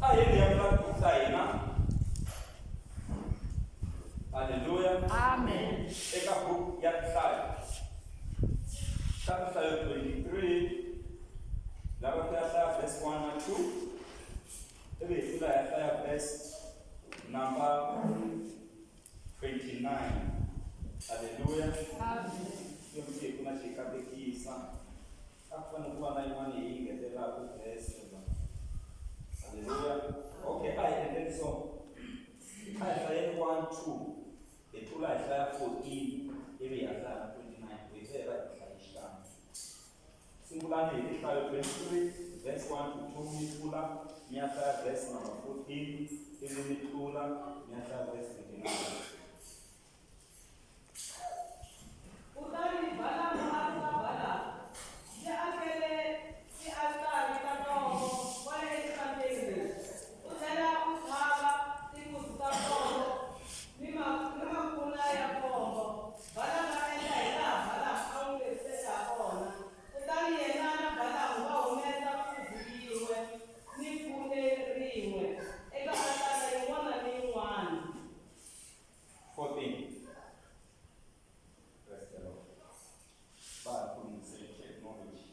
A hi yeni ya pfula tibuku ta hina. Haleluya. Amen. Eka buku ya Tinhlayo. Ka Tinhlayo 23 lava ku ya hlaya verse 1 na 2 ivi hi tlula hi ya hlaya verse number 29. Haleluya. Amen. Xikwembu xi hi pfuna xi hi katekisa. A ku fanele ku va na yin'wana hi yi ngetelaka verse la. Haleluya. Okay, a hi endleni so. A hi hlayeni 1 2 hi tlula hi hlaya 14 ivi hi ya hlaya na 29 ku hi ze hi va hi hlaye xikan'we. Sungulani hi Tinhlayo 23 verse 1 to 2 mi tlula mi ya hlaya verse number 14 ivi mi tlula mi ya hlaya verse 29. Kutani Balamu a ku ka Balaka, Ndzi akele tialitari ta nkombo kwale exivandleni lexi, u tlhela u tlhava timbuti ta nkombo ni ni makhuna ya nkombo. Balaka a endla hilaha Balamu a n'wi leriseke hakona. Kutani yena na Balamu va humesa nkuzi yin'we ni khune rin'we eka alitari yin'wana ni yin'wana. 14. Praise the Lord. Va ha khulumisa technology.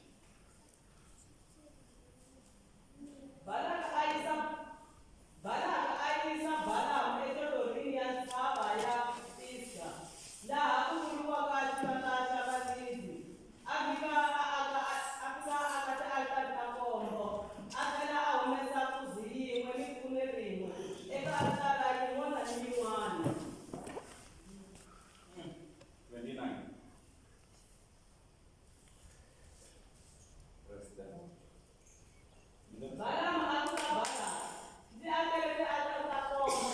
Balaka a yisa Balaka a yisa Balamu enhlohlorhini ya ntshava ya Pisga, laha ku vuriwaka Xivandla xa Varindzi. A fika a aka a fika a aka tialitari ta nkombo, a tlhela a humesa nkuzi yin'we ni khune rin'we eka alitara yin'wana ni yin'wana. 29. Praise the Lord. Balamu a ku ka Balaka, Ndzi akele tialitari ta nkombo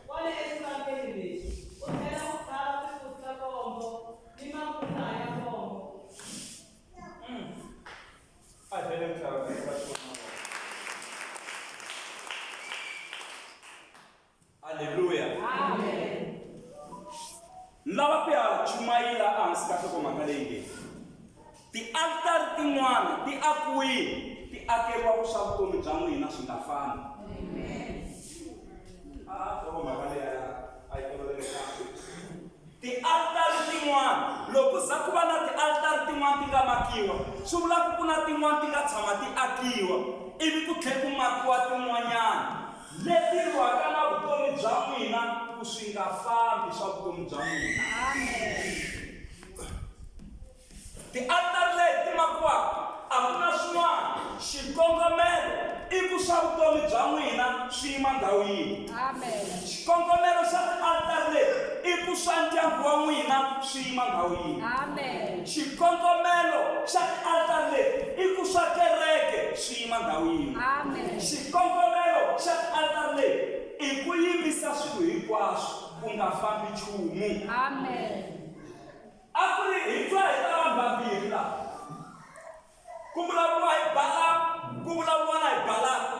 kwale exivandleni lexi, u tlhela u tlhava timbuti ta nkombo ni makhuna ya nkombo. A hi bele ntlhava ku yisa Xikwembu mavoko. Aleluya. Amen. Ni lava ku ya chumayela ehansi ka nhlokomhaka leyi nge tialtari tin'wana ti akiwile ti akeriwa ku swa vutomi bya n'wina swi nga fani. A nhlokomhaka leyi a yi tolovelekanga. Tialtari tin'wana, loko ku za ku va na tialtari tin'wana ti nga makiwa, swi vula ku ku na tin'wana ti nga tshama ti akiwa ivi ku tlhe ku makiwa tin'wanyana leti lwaka na vutomi bya n'wina ku swi nga fambi swa vutomi bya n'wina. Tialtari leti ti makiwaka a ku na swin'wana, xikongomelo i ku swa vutomi bya n'wina swi yima ndhawu yin'we. Xikongomelo xa tialtari leti i ku swa ndyangu wa n'wina swi yima ndhawu yin'we. Xikongomelo xa tialtari leti i ku swa kereke swi yima ndhawu yin'we. Xikongomelo xa tialtari leti i ku yimisa swilo hinkwaswo ku nga fambi nchumu. A ku ri hi twa hi ta vanhu vambirhi laha. Ku vulavuriwa hi Balaam, ku vulavuriwa na hi Balaka.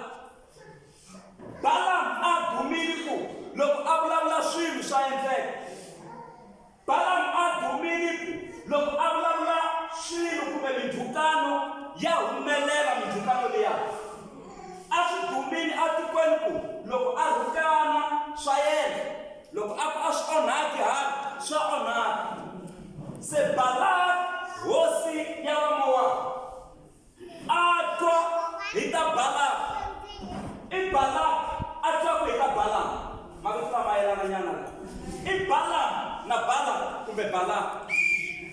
Balaam a dumile ku loko a vulavula swilo swa endleka. Balaam a dumile ku loko a vulavula swilo kumbe mindzhukano ya humelela mindzhukano liya. A swi dumile atikweni ku loko a rhukana swa endla. Loko a ku a swi onhaki hala, swa onhaka. Se Balak hosi ya Vamowabu a twa hi ta Balak. I Balak a twaku hi ta Balaam. Mavito lama yelana nyana la. I Balaam na Balak kumbe Balak.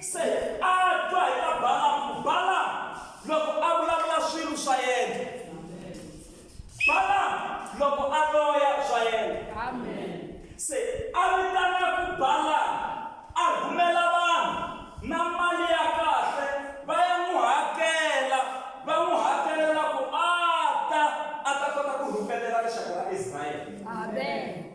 Se a twa hi ta Balaam ku Balaam loko a vulavula swilo swa yena. Balaam loko a loya swa yena. Amen. Se a vitana ku Balaam a rhumela vanhu na mali ya kahle va ya n'wi hakela, va n'wi hakelela ku a ta a ta kota ku rhuketela rixaka ra Israyele. Amen.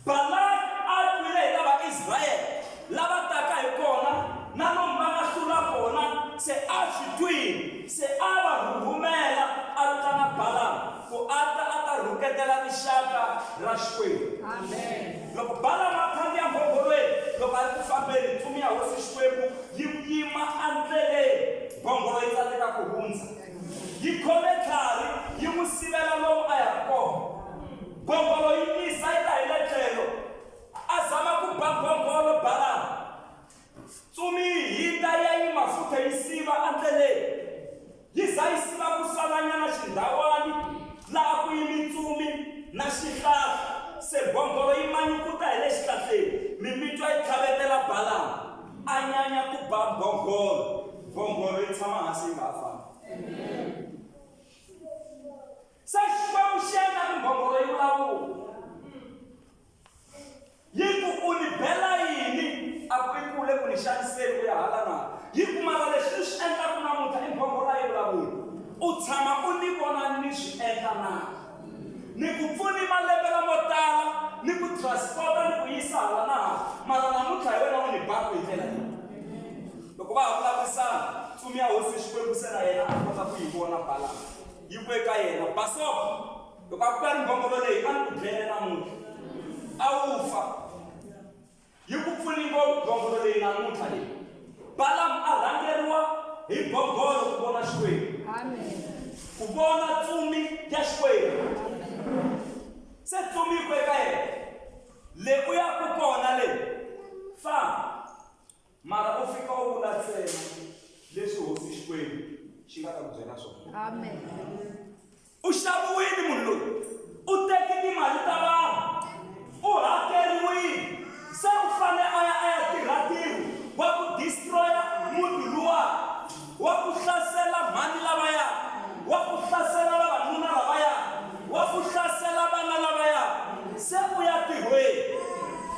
Balak a twile hi ta Vaisrayele lava taka hi kona na lomu va nga hlula kona, se a swi twile, se a va rhurhumela, a vitana Balamu ku a ta a ta rhuketela rixaka ra Xikwembu. Amen. Loko Balamu a khandziya mbhongolweni, loko a ri ku fambeni, ntsumi ya Hosi Xikwembu yi yima endleleni, mbhongolo yi tsandzeka ku hundza. Yi khome tlhari, yi n'wi xihlahla se mbhongolo yi manyukuta hi le xihlahleni mimitwa yi tlhavetela Balamu a nyanya ku ba mbhongolo mbhongolo yi tshama hansi yi nga ha fambi se Xikwembu xi endla ku mbhongolo yi vulavula Yi ku, U ni bela yini? A ku, I kule ku ni xaniseni ku ya hala na hala. Yi ku, Mara leswi ni swi endlaka namuntlha i mbhongolo yi vulavula. U tshama u ni vona ni swi endla na? Ni ku pfuni malembe lamo tala ni ku transport-a ni ku yisa hala na hala, mara namuntlha hi wena u ni baku hi ndlela leyi. Loko va ha vulavurisana, ntsumi ya Hosi Xikwembu se na yena a kota ku yi vona Balama. Yi ku eka yena, Basopa! Loko a ku ka ri mbhongolo leyi, a ni ku dlele namuntlha. A wu fa. Yi ku pfuni ngopfu mbhongolo leyi namuntlha leyi. Balamu a rhangeriwa hi mbhongolo ku vona Xikwembu. Amen. Ku vona tsumi ya Xikwembu. Se tsumi yi ku eka yena, Le u yaku kona le, famba. Mara u fika u vula ntsena leswi Hosi Xikwembu xi nga ta ku byela swona. Amen. U xaviwile munhu loyi. U teke timali ta vanhu. U hakeriwile. Se u fane a ya a ya tirha ntirho wa ku destroy-a muti luwa, wa ku hlasela mhani lavaya, wa ku hlasela vavanuna lavaya, wa ku hlasela vana lavaya. Se u ya ntirhweni.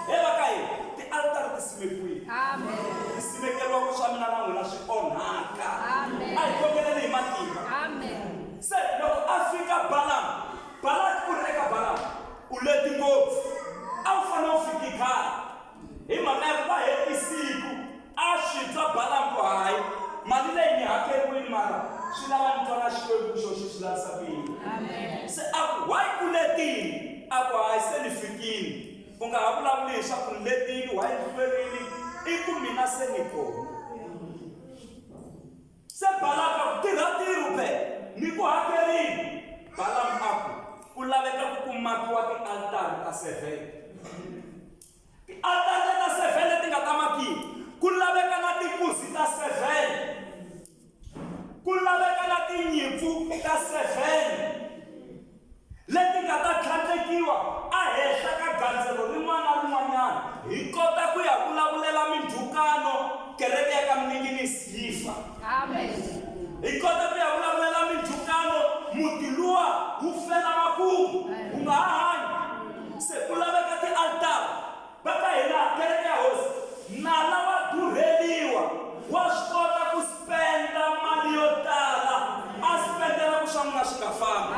He va ka hina, tialtari ti simekiwile. Amen. Ti simekeriwa ku swa mina na n'wina swi onhaka. Amen. A hi khongeleni hi matimba. Amen. Se loko a fika Balamu, Balaki u ri eka Balamu, U leti ngopfu. A wu fanele u fiki khale. Hi mhaka ya ku va heti siku, a swi twa Balamu ku hayi, mali leyi ni hakeriwile mara swi lava ni twa na Xikwembu ku xo xi swi lavisa ku yini. Se a ku, Why u letile? A ku, Hayi se ni fikile. U nga ha vulavuli hi swa ku ni letile, why ni hlwerile, i ku mina se ni kona. Se Balaka a ku, Tirha ntirho phela, ni ku hakerile. Balamu a ku, Ku laveka ku ku makiwa tialtari ta sevhene. Tialtari leta sevhene leti nga ta makiwa, ku laveka na tinkuzi ta sevhene, ku laveka na tinyimpfu ta sevhene leti nga ta tlhandlekiwa ehenhla ka gandzelo rin'wana na rin'wanyana, hi kota ku ya vulavulela mindzhukano kereke ya ka Mninginisi yi fa. Amen. Hi kota ku ya vulavulela mindzhukano muti luwa wu fela makumu, wu nga ha hanyi. Se ku laveka tialtari. Va ka hina, kereke ya Hosi, nala wa durheliwa, wa swi kota ku spenda mali yo tala a spendela ku swa n'wina swi nga fambi.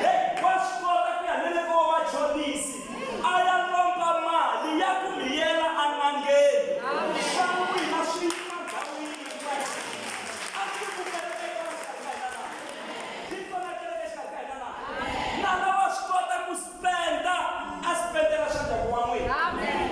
Hey, wa swi kota ku ya ni le ka vamachonisi a ya lomba mali ya ku mi yela en'angeni. Swa n'wina swi yima ndhawu yin'we. A swi ku kereke yi kona exikarhi ka hina na? Yi kona kereke exikarhi ka hina na? Nala wa swi kota ku Spenda a spendela swa ndyangu wa n'wina.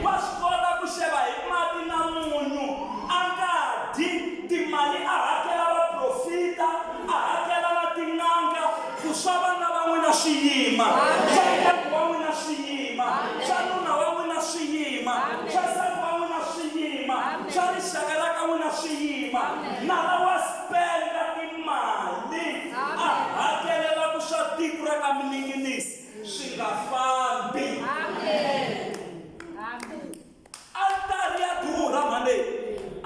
Wa swi kota ku xeva hi mati na munyu, a nga dyi timali a hakela vaprofita, a hakela na tin'anga ku swa vana va n'wina swi yima, swa ndyangu wa n'wina swi yima, swa nuna wa n'wina swi yima, swa nsati wa n'wina swi yima, swa rixaka ra ka n'wina swi yima. Nala wa spenda timali a hakelela ku swa tiko ra ka Mininginisi swi nga fambi. Amen. Amen. Altari ya durha mhani leyi.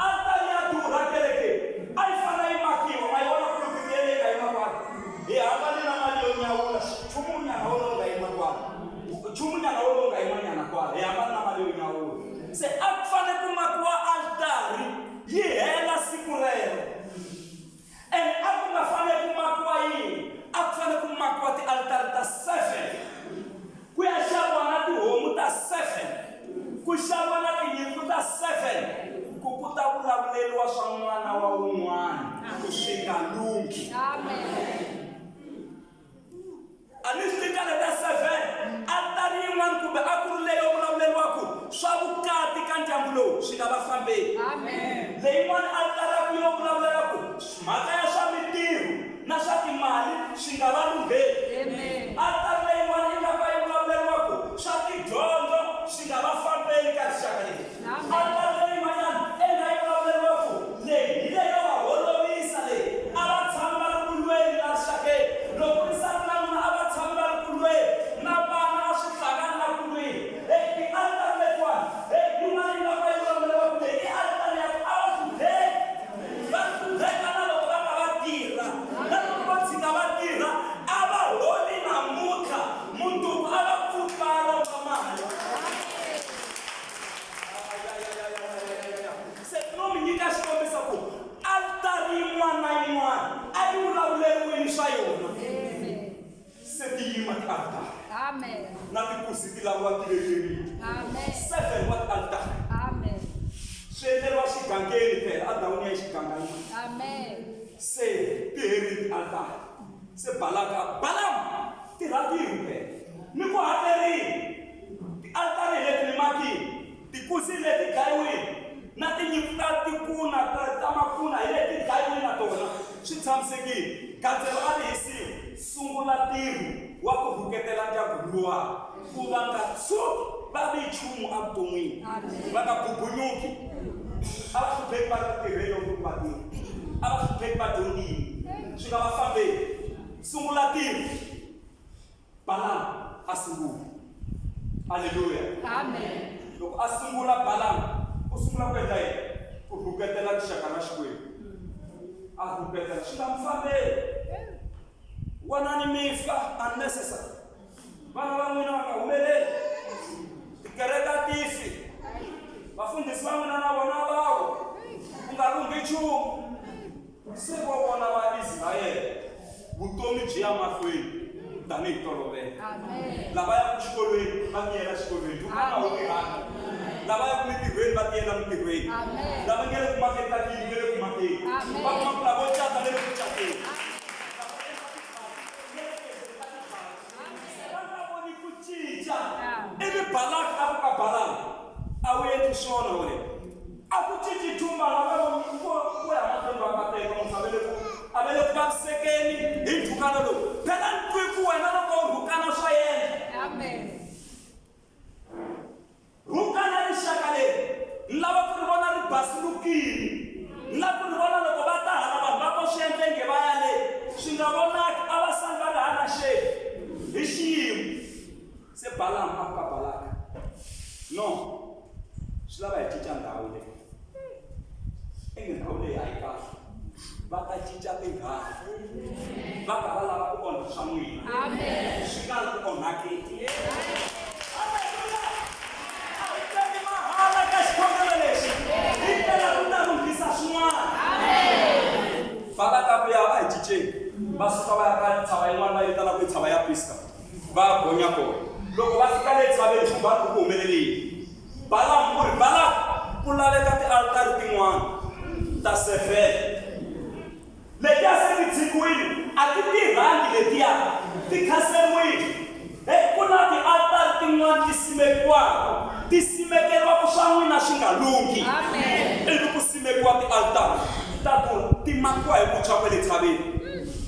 Altari ya durha kereke. A yi fanele yi makiwa, ma yi vona pulupiti yeleyi nga yima kwala. Hi hambane na mali yo nyawula, nchumunyana wolowo nga yima kwala. Nchumunyana wolowo nga yimanyana kwala. Hi hambane na mali yo nyawula. Se a ku fanele ku makiwa altari yi hela siku rero. Na tinkuzi ti laviwa ti vekeriwa. 7 wa tialitara. Swi endleriwa xigangeni phela, endhawini ya xigangani. Se ti herile tialitara. Se Balaka a ku, Balamu, tirha ntirho phela. Ni ku hatlerile. Tialitara hi leti ni makile, tinkuzi hi leti dlayiwile, na tinyimpfu ta tikuna ta makuna hi leti dlayiwile na tona. Swi tshamisekile. Gandzelo a ri hisiwe. Sungula ntirho wa ku rhuketela ndyangu luwa ku va nga tshuki va vi nchumu evuton'wini, va nga bubunyuki. A va hlupheki va ri ku tirheni loko ku ri va tirha, a va hlupheki va dyondzile, swi nga va fambeli. Sungula ntirho. Balamu a sungula. Aleluya. Amen. Loko a sungula Balamu, u sungula ku endla yini? Ku rhuketela rixaka ra Xikwembu. A rhuketela swi nga n'wi fambeli. Wanani mi fa unnecessary. Vana va n'wina va nga humeleli. Tikereke a ti fi. Vafundhisi va n'wina na vona va wa. Ku nga lunghi nchumu. Se vo vona Vaisrayele vutomi byi ya mahlweni tanihi ntolovelo. Lava yaka xikolweni va tiyela xikolweni, un'wana wu tirhaka. Lava yaka mintirhweni va tiyela mintirhweni. Lava nge le ku makeni ka tiyindlu va le ku makeni. Va kuma ku lavo cata va le ku cateni. Se va nga voni ku cinca. Ivi Balaki a ku ka Balamu, A wu endli swona wena. A ku cinci nchumu vanhu va nga ku ku ya mahlweni va kateka munhu a ve le ku a ve le ku vavisekeni hi ndzhukano lowu. Phela ni twi ku wena loko u rhukana swa endla. Amen. Rhukana rixaka leri ni lava ku ri vona ri basilukile. Ni lava ku ri vona loko va ta hala vanhu va ko swi endla inge va ya le swi nga vonaki a va sali va ri hala xeni hi xiyimo. Se Balamu a ku ka Balaka, No, swi lava hi cinca ndhawu leyi. Inge ndhawu leyi a yi kahle. Va ta cinca tindhawu. Va ta va lava ku onha swa n'wina. Swi nga ri ku onhakeni. Haleluya! A hi teki mahala ka xikhongelo lexi. Hi tela ku ta lunghisa swin'wana. Balaka a ku, Ya, a hi cinceni. Va suka va ya ka ntshava yin'wana va yi vitanaka ku i ntshava ya Pisga. Va ya gonya kona. Loko va fika le tshaveni, Xubani u ku humelele yini? Balamu u ri, Balaka, ku laveka tialitari tin'wana ta sefele. Letiya se ti tshikiwile, a ti tirhangi letiya, ti khaseriwile. He, ku na tialitari tin'wana ti simekiwaka, ti simekeriwa ku swa n'wina swi nga lunghi. Ivi ku simekiwa tialitari ta ku ti makiwa hi vuntshwa kwale tshaveni.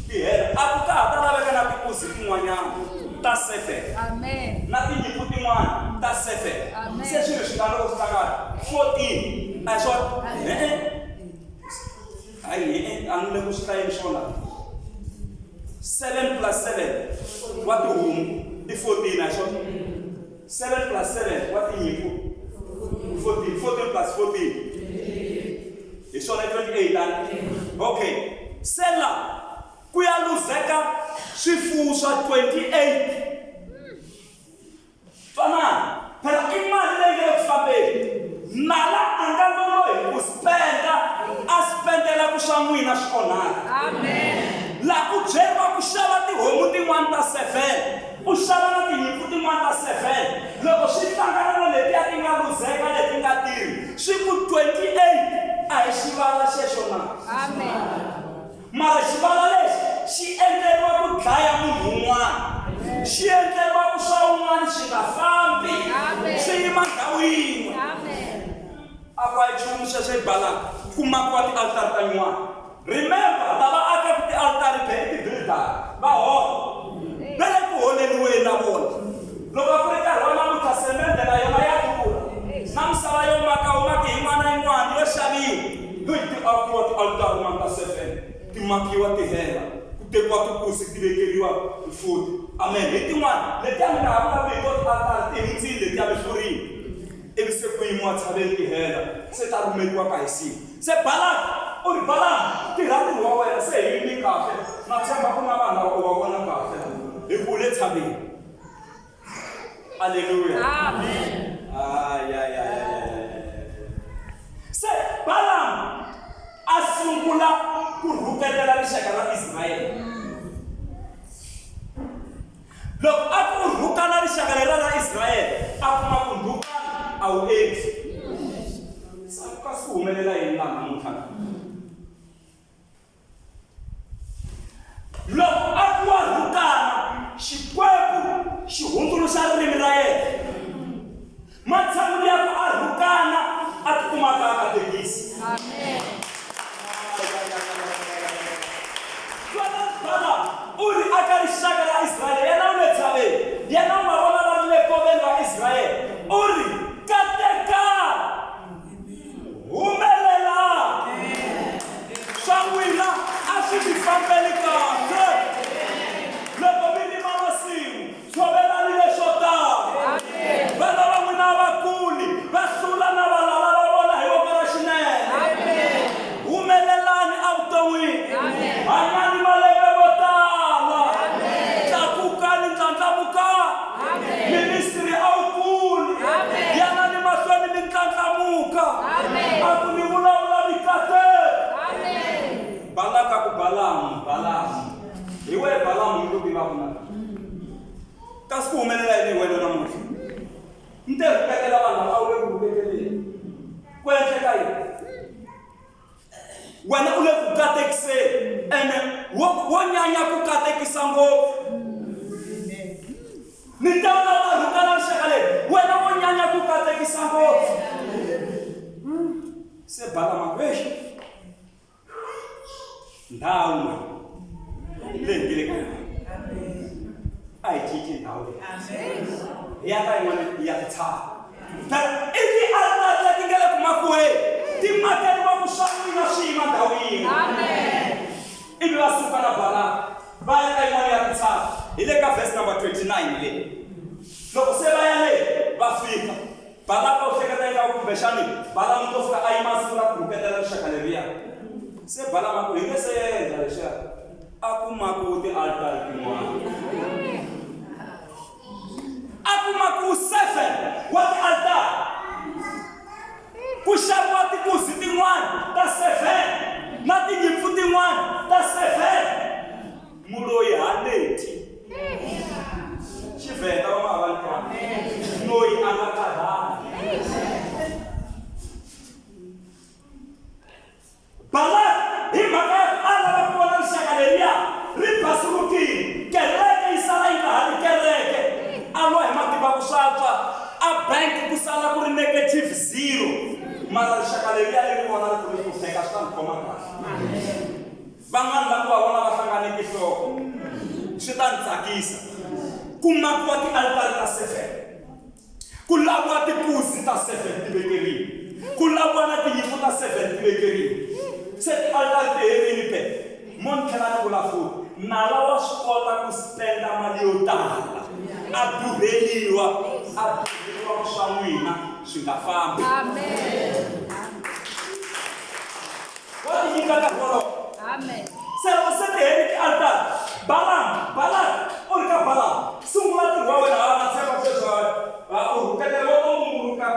Ti hela. A ku ka ha ta laveka na tinkuzi tin'wanyana ta sefele. Amen. Na tinyimpfu tin'wana ta sefele. Amen. Se swilo swi nga loko swi hlangana 14. A hi swona? E-e. Hayi, e-e, a ni le ku swi hlayeni swona. 7 plus 7 wa tihomu i 14, a hi swona? 7 plus 7 wa tinyimpfu 14, 14 plus 14 hi swona i 28 ani? Okay. Se la ku ya luzeka swifuwo swa 28. Twanani, phela i mali leyi nge le ku fambeni. Nala a nga lolohi ku spenda, a spendela ku swa n'wina swi onhaka. Amen. La u byeriwa ku xava tihomu tin'wana ta seven, u xava na tinyimpfu tin'wana ta seven. Loko swi hlangana na letiya ti nga luzeka leti nga tirhi, swi ku 28. A hi xivala xexo na? Amen. Mara xivala lexi xi endleriwa ku dlaya munhu un'wana. Xi endleriwa ku swa un'wana swi nga fambi, swi yima ndhawu yin'we. A ku a hi nchumu sweswo i Balaka ku makiwa tialitari ta nyuwana. Remember, lava akaka tialitari be i ti-builder, va hola. Va le ku holeriweni na vona. Loko a ku ri nkarhi wa namuntlha semende na yona ya durha. Na misava yo maka wu maki yin'wana na yin'wana yo xaviwa. Loyi ti akiwa tialitari tin'wana ta sefene ti makiwa ti hela, ku tekiwa tinkuzi ti vekeriwa futhi. Amen. Hi tin'wana letiya mi nga ha vulavuli hi to tialitari ti hundzile letiya mi hlurile. Ivi se ku yimiwa tshaveni ti hela, se ta rhumeriwa ka hisiwa. Se Balaka u ri, Balamu, tirha ntirho wa wena, se hi yimi kahle. Na tshemba ku na vanhu lava u va vona kahle la, hi ku u le tshaveni. Aleluya. Amen. Ay, ay, ay, ay, ay, ay. Se Balamu a sungula ku rhuketela rixaka ra Israyele. Loko a ku u rhukana rixaka leri ra a wu endli. Kasi ku humelela yini laha namuntlha? Loko a ku wa rhukana, Xikwembu xi hundzuluxa ririmi ra yena. Matshan'wini ya ku a rhukana, a tikuma a kha a katekisa. Twanani Balamu u ri aka rixaka ra Israyele, yena u le tshaveni, yena u nga vona va ri le koveni ra Israyele, u ri, Katekani! Humelelani! Swa n'wina a swi mi fambeli kahle. Loko mi rima masimu, tshovelani leswo tala. Vana va n'wina a va kuli, va hlula na valala va vona hi voko ra xinene. Humelelani evuton'wini. Hanyani malembe mo tala. Tlakukani, ndlandlamukani. Ministry a wu kuli. Yanani mahlweni mi ndlandlamuka. A ku ni vulavula mikateko. Balaka ku Balamu, Balamu. Hi wehe Balamu ni ku tivaka na. Kasi ku humelela yini hi wena namuntlha? Ni te rhuketela vanhu lava a wu le ku rhuketeleni. Ku endleka yini? Wena u le ku katekiseni ene wo wo nyanya ku katekisa ngopfu. Ni ta ta ta rhukana rixaka leri, wena wo nyanya ku katekisa ngopfu. Se Balama ku, Eish, ndhawu mani leyi nge le ka yona a hi cinci ndhawu leyi hi ya ka yin'wana ya titshava phela i tialtari leti nga le ku makiweni ti makeriwa ku swa n'wina swi yima ndhawu yin'we ivi va suka na Balaka va ya ka yin'wana ya tintshava hi le ka verse number 29 le loko se va ya le va fika Balaka u hleketa ingaku kumbexani Balamu u to fika a yima a sungula ku rhuketela rixaka leriya. Se Balamu a ku, Hi nge se endla leswiya. A ku makiwi tialtari tin'wana. A ku makiwi 7 wa tialtari. Ku xaviwa tikuzi tin'wana ta 7 na tinyimpfu tin'wana ta 7. Muloyi haneti. Xivhenda va ma va twa. Loyi a nga karhali. Balak hi mhaka ya ku a lava ku vona rixaka leriya ri basulukile, kereke yi sala yi nga ha ri kereke. A lwa hi matimba ku swatswa, a bank ku sala ku ri negative zero. Mara rixaka leriya leri vona ri ku ri hlupheka swi ta ni khoma kahle. Van'wana va ku va vona va hlanganeke nhloko swi ta ni tsakisa. Ku makiwa tialitari ta seven, ku laviwa tinkuzi ta seven ti vekeriwa, ku laviwa na tinyimpfu ta seven ti vekeriwa. Se tialitari ti herile pe. Mo ni tlhela ni vula futhi, nala wa swi kota ku spenda mali yo tala a durheliwa, a durheliwa ku swa n'wina swi nga fambi. Amen. Wa ti nyika nkarhi wolowo. Amen. Se loko se ti herile tialtari, Balamu, Balaki u ri ka Balamu, sungula ntirho wa wena, ha na tshemba sweswi ha u rhuketela va to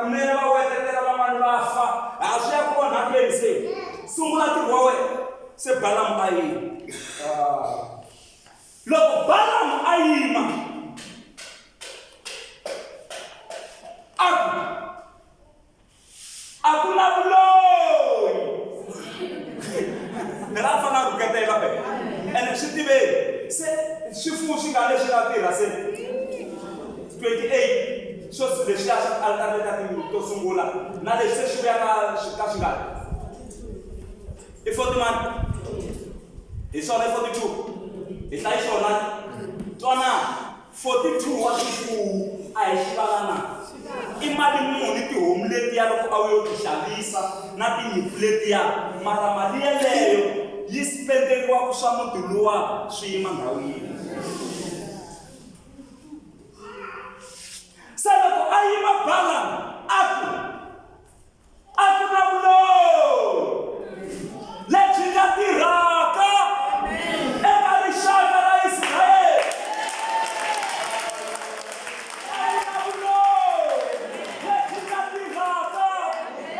kunene va wetetela van'wana va fa, ha swi ya ku onhakeni se sungula ntirho wa wena. Se Balamu a yima. Ah. Loko Balamu a yima a ku A ku na vuloyi. Phela a fanele a rhuketela phela. Ene swi tiveni se swifuwo swi nga leswi nga tirha se 28 swo leswiya swa tialtari leta ti to sungula na leswi se swi vuya ka ka swi nga i 40 mani hi swona i 42 hi hlayi swona twanana 42 wa swifuwo a hi xivalana. I mali muni tihomu letiya loko a wu yo ti xavisa na tinyimpfu letiya? Mara mali yeleyo yi spenderiwa ku swa muti luwa swi yima ndhawu yin'we. Se loko a yima Balaam a ku, A ku na vuloyi lebyi nga tirhaka eka rixaka ra Israyele. A ku na vuloyi lebyi nga tirhaka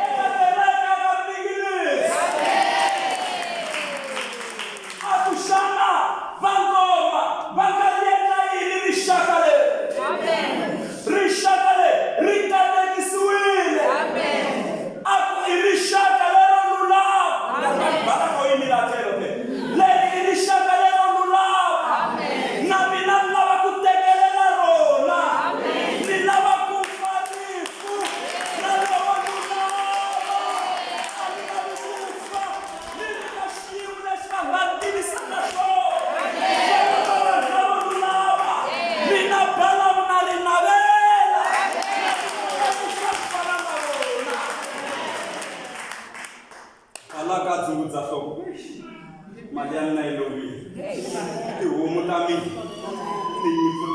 eka kereke ya Mninginisi. A ku, Xana vangoma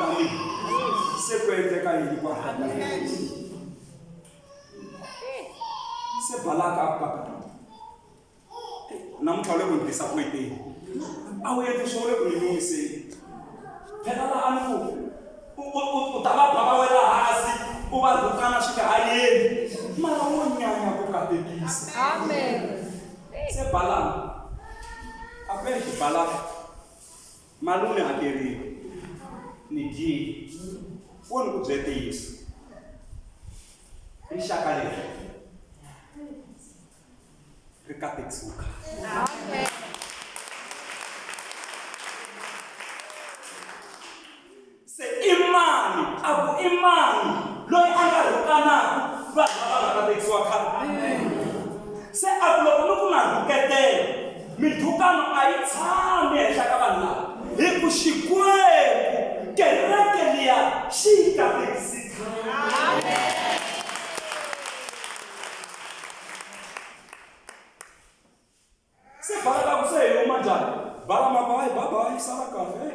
ta mina. Se ku endleka yini kwalaya? Se Balaka a ku ka Balamu, Namuntlha u le ku ni disappoint-eni. A wu endli swona, u le ku ni nyumiseni. Phela laha a ni ku u, u, u, u ta va ba va wela hansi, u va rhukana swi nga ha yeni. Mara wo nyanya ku katekisa. Amen. Se Balamu a ku, Exi Balaka, mali u ni hakerile, ni dyile. Wo ni ku byele ntiyiso, rixaka leri ri katekisiwe khale. Se i mani, a ku i mani loyi a nga rhukanaka vanhu lava nga katekisiwa khale? Se a ku loko ni ku na rhuketela, mindzhukano a yi tshami ehenhla ka vanhu lava, hi ku Xikwembu kereke liya xi yi katekisi khale. Se Balaka a ku, Se hi huma njhani? Balama a ku, Hayi, bye-bye, sala kahle.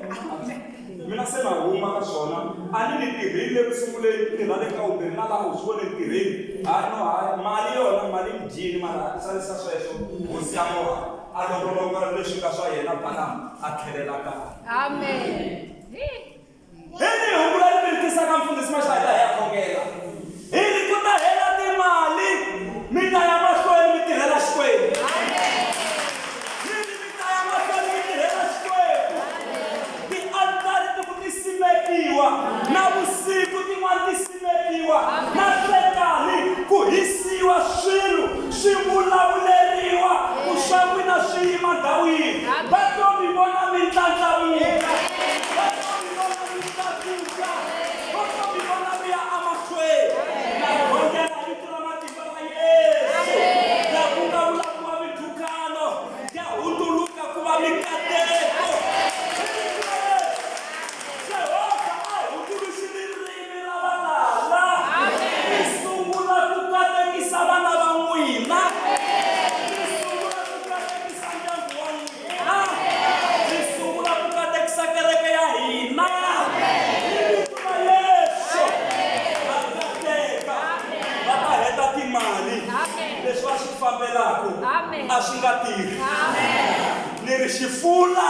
Mina se na huma ka swona. A ni ni tirhile eku sunguleni, ni ra le ka vumbirhi na laha u swi vone ni tirhile. Hayi no hayi, mali yona mali ni dyile mara salisa sweswo. Hosi ya Mowabu a longolongola leswi nga swa yena Balama a tlhelela kaya. Amen. Hi ni hungu leri mi ri tisaka mfundhisi Mashayita hi ya khongela. Hi ri ku ta hela timali mi ta ya mahlweni mi tirhela Xikwembu. Ni ri mi ta ya mahlweni mi tirhela Xikwembu. Tialtari ti ku ti simekiwa na vusiku tin'wana ti simekiwa na nhlekani ku hisiwa swilo swi vulavuleriwa ku swa n'wina swi yima ndhawu yin'we. Va to mi vona mi ndlandlamuka. Va to mi vona mi tlakuka. Va to mi vona mi ya emahlweni. Na khongela hi vito ra matimba ra Yesu. Laha ku nga vulavuriwa mindzhukano ya hundzuluka ku va mikateko. Hi vito ra Yesu. Yehovha a hundzuluxi ririmi ra valala. Mi sungula ku katekisa vana va n'wina. Mi sungula ku katekisa ndyangu wa n'wina. Mi sungula ku katekisa kereke ya hina. Hi vito ra Yesu. Va kateka. Va ta heta timali. Leswi va swi fambelaka a swi nga tirhi. Ni ri xifula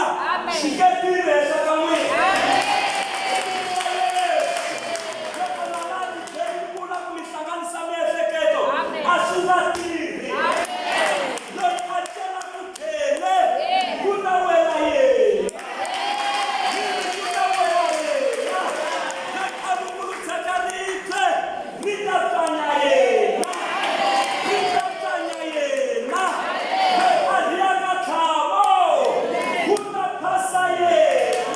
xi nge tirhi ehenhla ka n'wina. Loko lava ri byeli vula ku mi hlanganisa miehleketo a swi nga tirhi. Loyi a celaka khele ku ta wela yena. Ni ri ku ta wela yena. Loyi a vunguludzaka ribye ri ta tswanya yena. Ri ta tswanya yena. Loyi a rhiyaka tlhavo ku ta phasa yena.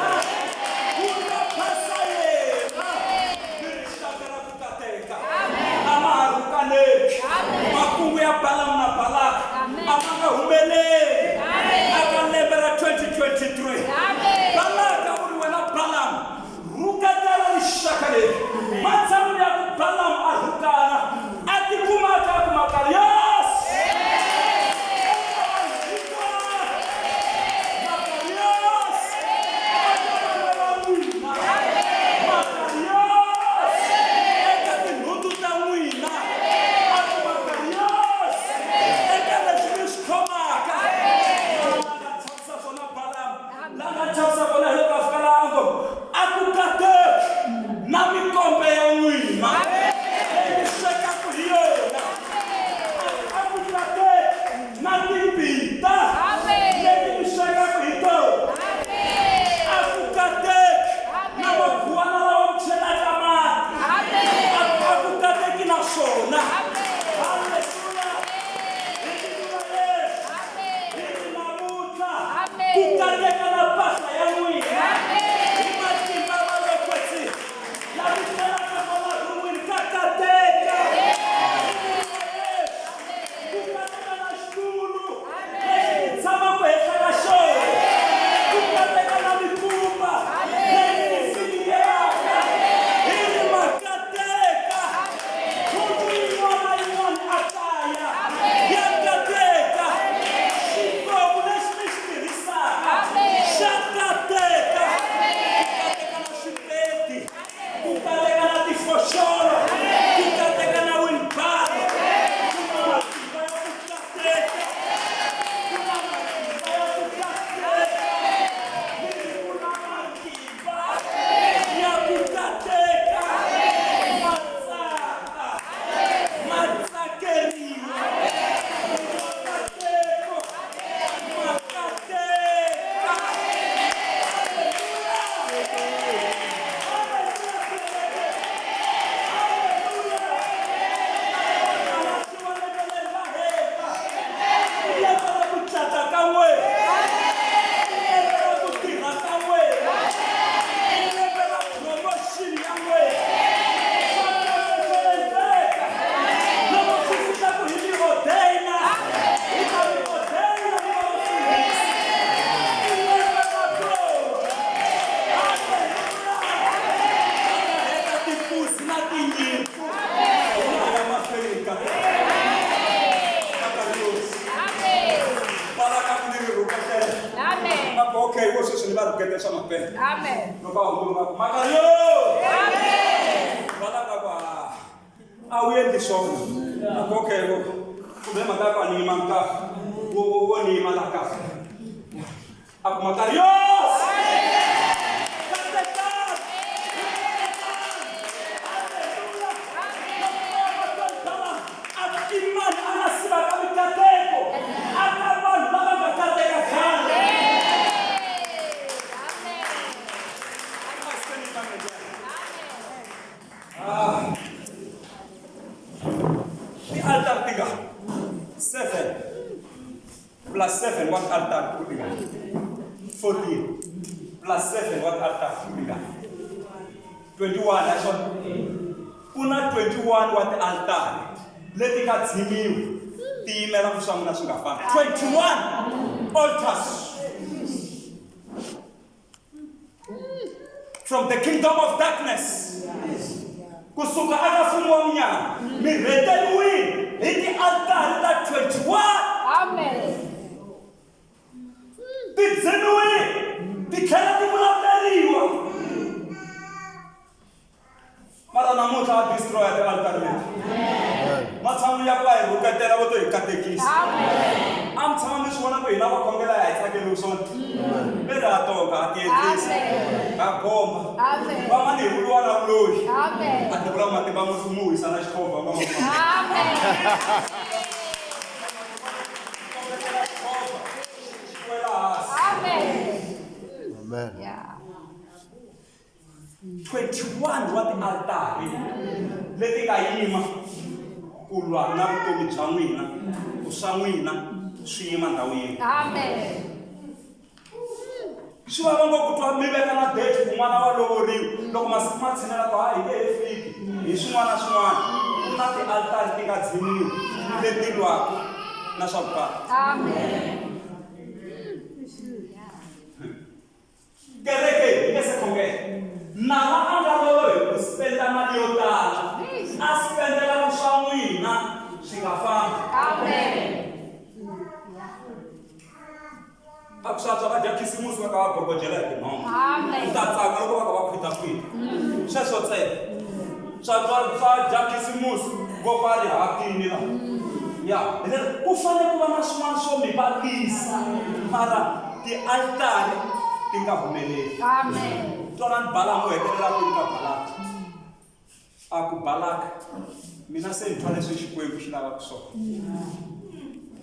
ku pela. Amen. Loko a hungulu va ku makayo. Amen. Balaka ku "Ah, a wu endli swona. A ku okay kumbe mhaka ya ku a ni yimanga kahle. Wo ni yima la kahle. A ku makarios. I mani a nga sivaka mikateko a ka vanhu lava nga kateka khale. Amen. Ti-altar ti nga 7 plus 7 wa altar ku tingana 14 plus 7 wa altar ku tingana 21 naswona ku na 21 wa tialtari leti nga dzimiwa ti yimela ku swa n'wina swi nga fani 21 altars from the kingdom of darkness kusuka aka mfumo wa munyama mi rheteriwile hi tialtari ta 21. Amen. Ti dzimiwile ti tlhela ti vulavuleriwa mara namuntlha va destroya tialtari leti matshan'wini ya ku va hi rhuketela vo to hi katekisa. Amen. A mi tshama mi swi vona ku hina va khongela hi tsakeliwi swona ve ri ha tonga ha tiendlisa Amen. ha bomba. Amen. Van'wana hi vuriwa na vuloyi. Amen. A ti vula matimba mo wisa na xikhova. Amen. Wela hansi. Amen. Amen. Yeah. 21 wa tialtari leti nga yima ku lwa na vutomi bya n'wina ku swa n'wina swi yima ndhawu yin'we. Amen. Swi vava ngopfu ku twa mi veka na date ku n'wana wa lovoriwa loko masiku ma tshinela ku ha hi nge he fiki hi swin'wana na swin'wana ku na tialtari ti nga dzimiwa leti lwaka na swa vukati. Amen. Kereke hi nge se khongela nala a nga lolo hi ku spenda mali yo tala a spendela ku swa n'wina swi nga fambi. Amen. A ku swatswa va dya khisimusi va ka va gogojela hi tinhonga. Amen. U ta tsaka loko va ka va khwitakhwita sweswo ntsena swatswa swa dya khisimusi voko a ri hakini la ya hi lero ku fanele ku va na swin'wana swo mi vavisa mara tialtari ti nga humeleli. Amen. Twanani Balamu u hetelela kwini ka Balaka a ku Balaka mina se ni twa leswi Xikwembu xi lavaka swona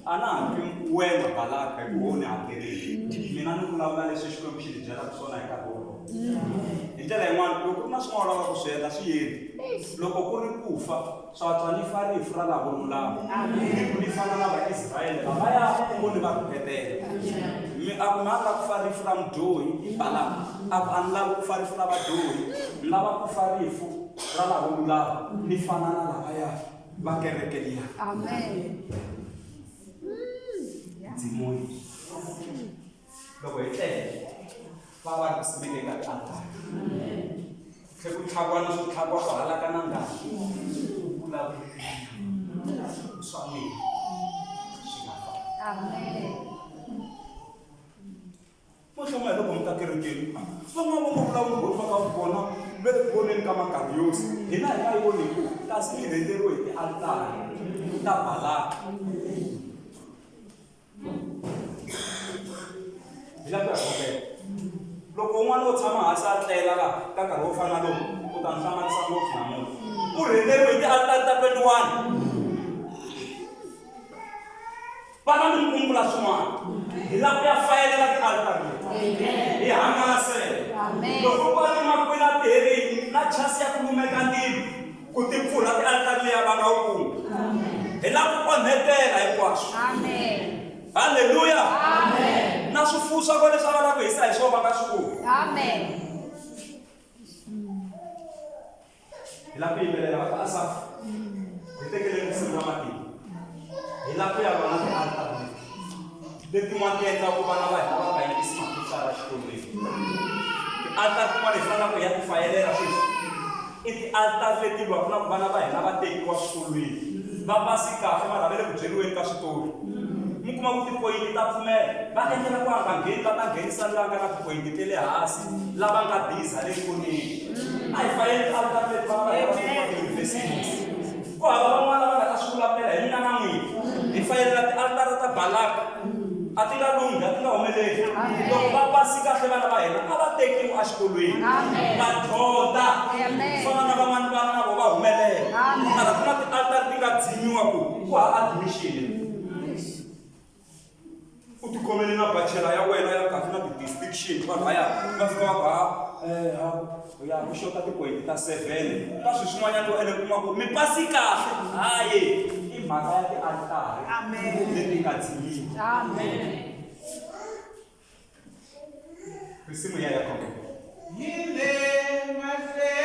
a na ha twi wena Balaka hi ku ho ni hakerile mina ni vulavula leswi Xikwembu xi ni byelaka swona hi nkarhi wolowo. Hi ndlela yin'wana loko ku ri na swin'wana u lavaka ku swi endla swi endli loko ku ri ku fa swa twa ni fa rifu ra lavo lulama ni ku ni fana na Vaisrayele lavaya u ngo ni va rhuketela mi a ku na lava ku fa rifu ra mudyohi Balaka a ku a ni lavi ku fa rifu ra vadyohi ni lava ku fa rifu ra lavo lulama ni fana na lavaya va kereke liya. Amen. Dzimoyi loko hi tlele va va ri ku simekeni ka tialtari tlhe ku tlhaviwa na swo tlhaviwa ku halaka na ngati vulavula swa n'wina swi nga fani. Amen. Mohlomong hi loko mi ta kerekeni van'wana va ngo vulavula va ka vona ve le ku voneni ka makariosi hina hi nga yi voni hi ku kasi mi rhendzeriwe hi tialtari ta Balaka. Hi lava ku ya khongela loko un'wana wo tshama hansi a tlela laha ka nkarhi wo fana na lowu u ta ni hlamarisa ngopfu namuntlha u rhendzeriwe hi tialtari ta 21 vana mi kumbula swin'wana hi lava ku ya fayelela tialtari leti hi hangalasela. Amen. Loko va ri makwini a ti herile na chance ya ku lumeka ndzilo ku ti pfurha tialtari liya va nga wu kumi hi lava ku onhetela hinkwaswo. Amen. Halleluya. Amen. Na swifuwo swa kona leswi a va lava ku hisa hi swona va nga swi kumi. Amen. Hi lava ku yimbelela va ka Asafu hi tekeleni risimu ra matimba hi lava ku ya vona tialtari leti letin'wana ti endlaka vana va hina va nga yingisi mathicara xikolweni tialtari tin'wana hi fanelaka hi ya ti fayelela sweswi i tialtari leti lwaka na ku vana va hina va tekiwa swikolweni va pasi kahle mara va le ku byeriweni ka switori mi kuma ku tipoyinti ta pfumela va endlela ku a nga ngheni va ta nghenisa loyi a nga na tipoyinti ta le hansi lava nga biza le koneni a hi fayeni tialtari leti vana va hina va kuma tiyunivhesiti ku hava van'wana lava nga ta swi vulavulela hi mina na n'wina hi fayelela tialtara ta balaka a ti nga lunghi a ti nga humeleli loko va pasi kahle vana va hina a va tekiwi exikolweni va dyondza fana na van'wana vana na vo va humelela mara ku na tialtari ti nga dzimiwa ku ku ha admission u tikhomele na bachelor ya wena ya kahle na ti-distinction vanhu vaya va fika va ku ha ya ku xota tipoyinti ta 7 ka swi swin'wanyana u ene kuma ku mi pasi kahle hayi i mhaka ya tialtari leti nga dzimiwa risimu ya ya khonge Yi le mahlweni.